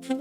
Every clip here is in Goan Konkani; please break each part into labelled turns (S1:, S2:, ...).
S1: एक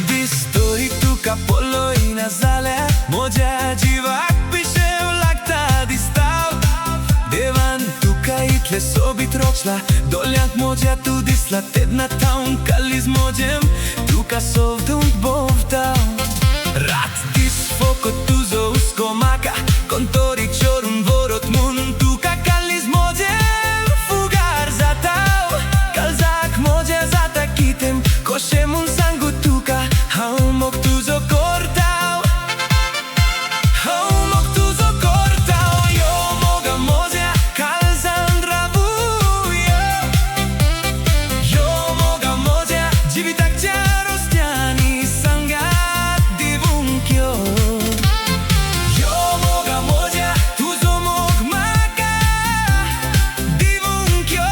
S1: दीस तरी तुका पळयना जाल्यार म्हज्या जिवाक पिशेव लागता दिसता. देवान तुका इतलें सोबीत रचला, दोळ्यांक म्हज्या तूं दिसला तेन्ना थावन कालीज म्हजें तुका सोदूंक भोंवता. रात दीस फकत तुजो हुस्को म्हाका, कोण तरी चोरून व्हरत म्हूण तुका कालीज म्हजें फुगार जाता. काळजाक म्हज्या जाता कितें कशें म्हूण सांगू तुका, हांव मोग तुजो करता, हांव मोग तुजो करता. यो मोगा म्हज्या काळजान रावया, यो मोगा म्हज्या जिविताच्या रस्त्यांनी सांगात दिवंक यो. यो मोगा म्हज्या तुजो मोग म्हाका दिवंक यो.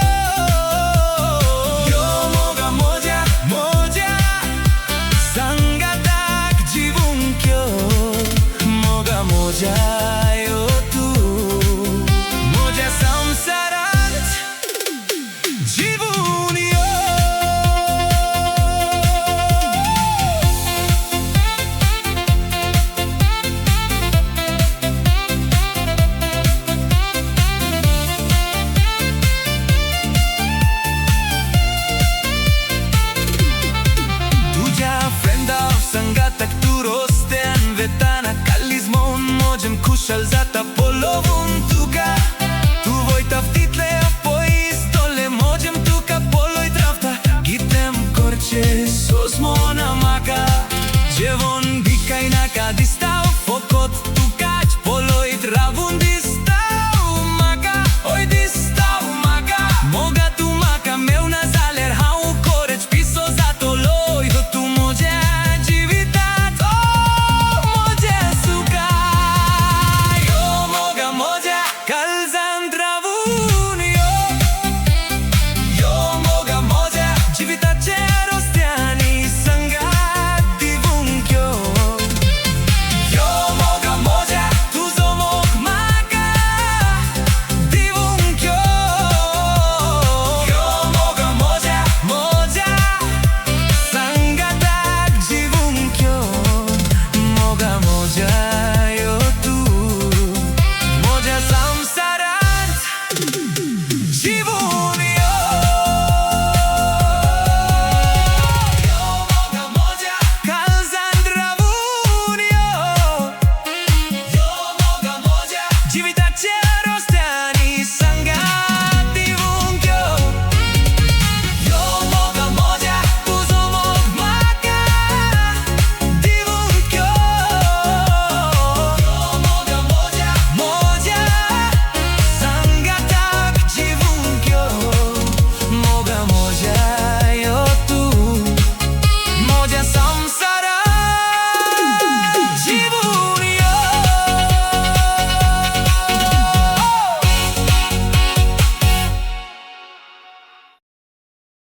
S1: यो मोगा म्हज्या म्हज्या सांगाताक जिवंक यो. मोगा म्हज्या यो तूं म्हज्या संवसारांत जिवून यो. तुज्या फ्रेंडा संगाताक तूं रस्त्यान वेताना कालीज मोवन म्हजें खुशाल जाता पळोवन.